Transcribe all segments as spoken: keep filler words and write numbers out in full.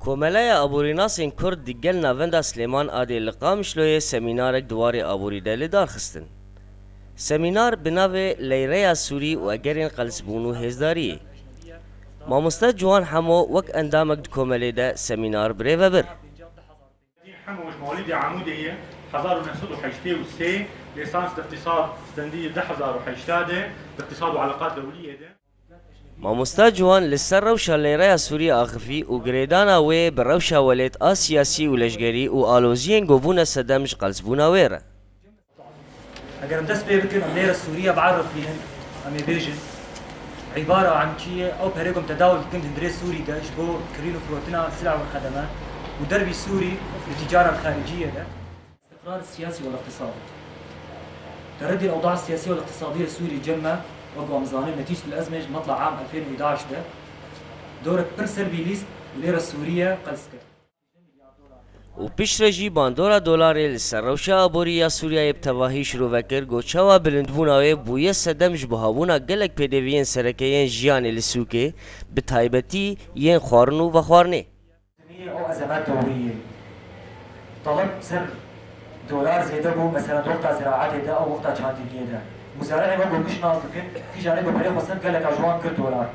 Komeleya Aborînasên Kurd di gel Navenda Silêman Adê li Qamişloyê semînarek di warê aborî de li dar xistin. Semînar bi navê Leyreya Sûrî û Egerên Qelsbûn û Hêzdariyê. Mamoste Ciwan Hemo wek endamek di komelê de semînar birêve bir. Hemo ji Mawlîdê Amûdê ye, hezar û neh sed û heştê û sê, lîsans di îqtîsad stendî di hezar û heştê de, di îqtîsad û eleqat dewliyê de. Mamosta Ciwan li ser rewşa Leyreya Sûriyê axifî û girêdana wê bi rewşa welêt a siyasî û leşgerî û aloziyên ku bûne sedem ji qelsbûna wê re. Eger em dest pê bikin, em lêre Sûriye biarifînin, em ê bêjin, îbara em çi ye, ew perê ku em tedawul dikin di hundirê Sûrî de ji bo kirîn û firotina sila û xedeme û derbî Sûrî li tîcara xariciyê de. الاستقرار السياسي والاقتصادي. تردي الأوضاع السياسية والاقتصادية لسوريا جمة، وەکû em zanin netîcet الأزمة ji metla am elfên û heşt de dorek pir ser bî lîst û lêre Sûriye qels kir. Û piştre jî bandora dolarê li ser rewşa aborî ya Sûriyeyê bi tevahî şirove kir, got çawa bilindbûna wê bûye sedem ji buhabûna gelek pêdeviyên sereke yên jiyanê li sûkê, bi taybetî yên xwarin û vexwarinê. Ew ezemet dewrî ye. Taleb ser dolar zêde bû, mesela di wexta ziraetê de, ew wexta çandiniyê de. Muzerihê me ku giş nas dikin, kîjanê ku perê xwestin geleka ji wan kir dolar.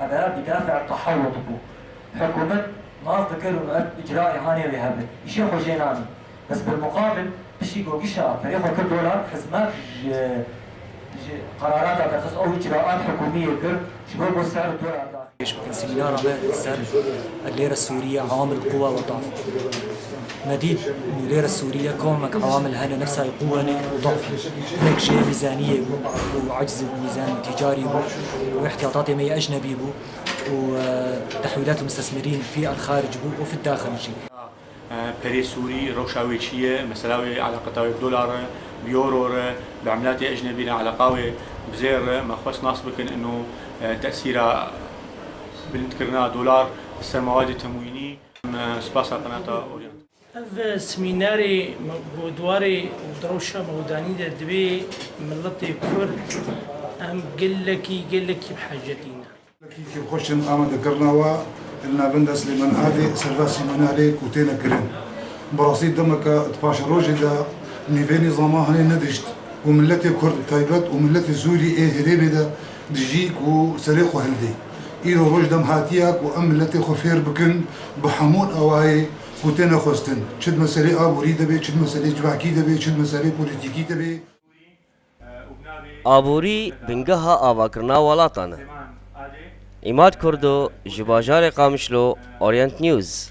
Ev bi dafi'a tehewul bû. Hikûmet nas dikir û ev îcraê hanê wê hebin. Îşê xwe jê nanî. Bes bilmuqabil, piştî ku gişa perê xwe kir dolar, hizmet ji, ji qerarata derxist ew îcraat hikûmî yê kir, ji bo ku ser dolar daxî. Semînara me ser lêre Sûriye, عوامل القوة والضعف. Me dît lêre Sûriye komek عوامل hene nefsa قوة ne û ضعف. Hinek jê mîzaniyê bû û عجز mîzan ticarî bû û احتياطاتê me yê ecnebî bû û, e, تحويلات المستثمرين في الخارج bû û في الداخل jî. Perê Sûrî, rewşa wê çi ye, mesela wê eleqeta wê bi dolar re, bi euro re, bi emlatê ecnebî re, eleqa wê bi zêr re, me xwest nas bikin ino, e, tesîra bilindkirina dolar li ser mewade temwînî. Em, e, spasa qenata Orient. Ev semînerê me bi dwarê û di rewşa mewdanî de divê miletê Kurd em gelekî, gelekî bi hacetî ne. Kêfxweş in amadekirina we li navenda Silêman Adê serva semînarê ku têne kirin. Bi rastî demeke di paşerojê de nîvê nîzama hanê nedişt û miletê Kurd bi taybet û miletê Sûrî ê herêmê de dijî ku serê xwe hildê. Îro roj dem hatiye ku em miletê xwe fêr bikin bi hemû awayê ku têne xwestin. Çi di meselê aborî de be, çi di meselê civakî de be, çi di meselê polîtîkî de be. Aborî bingeha avakirina welatan e. Îmad Kurdo ji bajarê Qamişlo, Orient News.